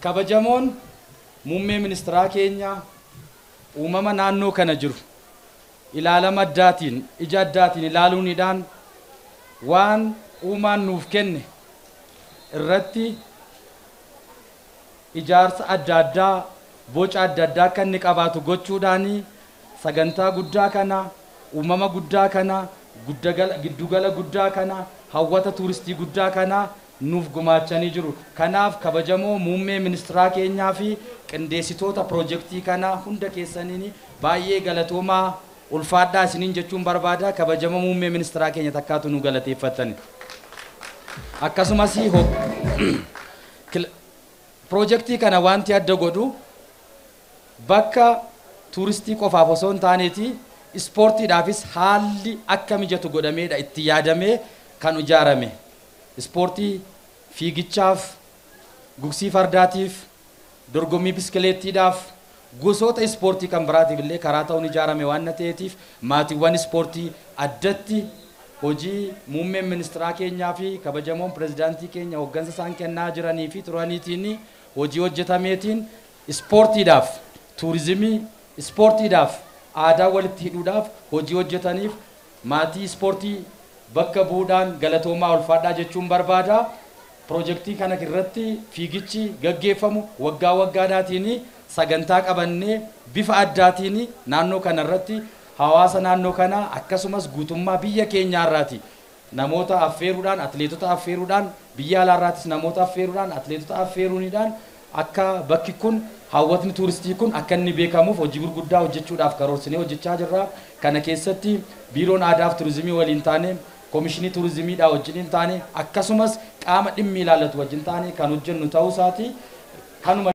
Kabajamoon muummee ministeeraa keenya uumama naannoo kana jiru ilaalama addaatiin ija addaatiin ilaaluunidhaan waan uumaan nuuf kenne irratti ijaarsa adda addaa boca adda addaa akka inni qabaatu gochuudhaan sagantaa guddaa kana uumama guddaa kana giddugala guddaa kana hawwata tuuristii guddaa kana nuuf gumaachanii jiru. Kanaaf kabajamoo muummee ministeeraa keenyaa fi qindeessitoota piroojeektii kanaa hunda keessaniin baay'ee galatoomaa ulfaadhaa isiniin jechuun barbaada. Kabajamoo muummee ministeeraa keenya takkaatu nu galateeffatani. Akkasumas piroojeektii kana wanti adda godhu bakka tuuristii qofaaf osoo hin taaneeti ispoortiidhaafis haalli akka mijatu godhameedha itti yaadamee kan ijaarame. Ispoortii fiigichaaf, gugsii fardaatiif, dorgommii biskileettiidhaaf, gosoota ispoortii kan biraatiif illee karaa ta'uun ijaarame waan ta'eetiif maatiiwwan ispoortii addatti hojii muummeen ministeeraa keenyaa fi kabajamoon pirezidaantii keenya hooggansa isaan kennaa jiranii fi turaniitiin hojii hojjetameetiin ispoortiidhaaf, tuurizimii, ispoortiidhaaf, aadaa walitti hidhuudhaaf hojii hojjetaniif maatii ispoortii bakka bu'uudhaan galatoomaa ulfaadhaa jechuun barbaada. Piroojeektii kana irratti fiigichi gaggeeffamu waggaa waggaadhaatiin sagantaa qabannee bifa addaatiin naannoo kana irratti hawaasa naannoo kanaa akkasumas guutummaa biyya keenyaarraati namoota affeeruudhaan atleetota affeeruudhaan biyya alaarraatis namoota affeeruudhaan atleetota affeeruunidhaan akka bakki kun hawwatni tuuristii kun akka inni beekamuuf hojii gurguddaa hojjechuudhaaf karoorsinee hojjechaa jirra. Kana keessatti biiroon aadaa fi tuurizimii waliin taane koomishinii tuurizimiidhaa wajjin taane akkasumas qaama dhimmi ilaallatu wajjin taane kan hojjennu ta'uu isaati. Kanuma